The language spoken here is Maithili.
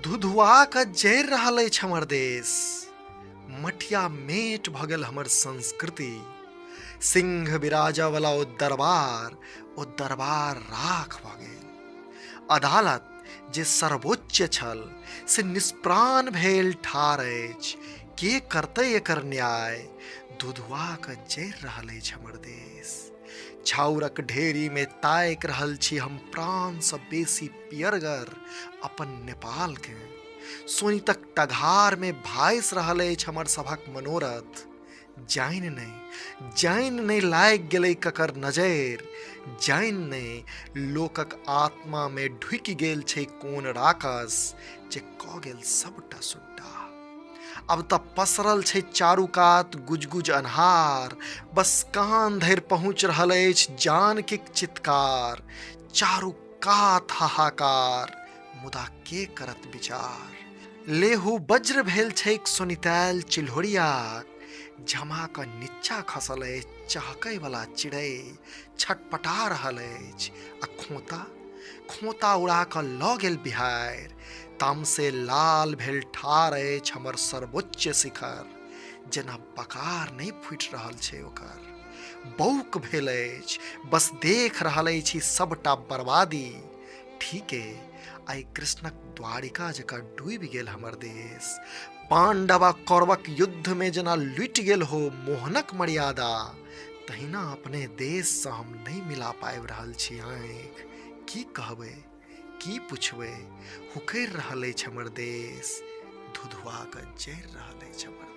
धुधुआ कऽ जरि रहल अछि हमर देश। मटिया मेट भऽ गेल हमर संस्कृति। सिंह बिराजऽ वला ओ दरबार राख भऽ गेल। अदालत जे सर्वोच्च छल से निष्प्राण भेल ठाढ़ अछि। के करतै एकर न्याय? धुधुआ कऽ जरि रहल अछि हमर देश। छाउरक ढेरीमे ताकि रहल छी हम प्राणसँ बेसी पियरगर अपन नेपालकेँ। शोणितक टघारमे भासि रहल अछि हमर सभक मनोरथ। जानि नहि, जानि नहि लागि गेलै ककर नजरि। जानि नहि लोकक आत्मामे ढुकि गेल छै कोन राकस जे कऽ गेल सबटा सुड्डा। आब तऽ पसरल छै चारू कात गुजगुज अन्हार। बस कान धरि पहुँच रहल अछि जानकीक चित्कार। चारू कात हाहाकार, मुदा के करत विचार? लेहू वज्र भेल छैक सोनितायल चिल्होरियाक। झमा कऽ निच्चा खसल अछि चहकै वला चिड़ै, छटपटा रहल अछि। आ खोता खोता उड़ा कऽ लऽ गेल बिहाड़ि। तामसे लाल भेल ठाढ़ अछि हमर सर्वोच्च शिखर, जेना बकार नहि फूटि रहल छै ओकर। बौक भेल अछि, बस देख रहल अछि ई सबटा बर्बादी। ठीके आइ कृष्णक द्वारिका जकाँ डूबि गेल हमर देश। पाण्डव आ कौरवक युद्धमे जेना लुटि गेल हो मोहनक मर्यादा, तहिना अपने देशसँ हम नहि मिला पाबि रहल छी आँखि। की कहबै, की पुछबै, हुकरि रहल अछि हमर देश, धुधुआ कऽ जरि रहल अछि हमर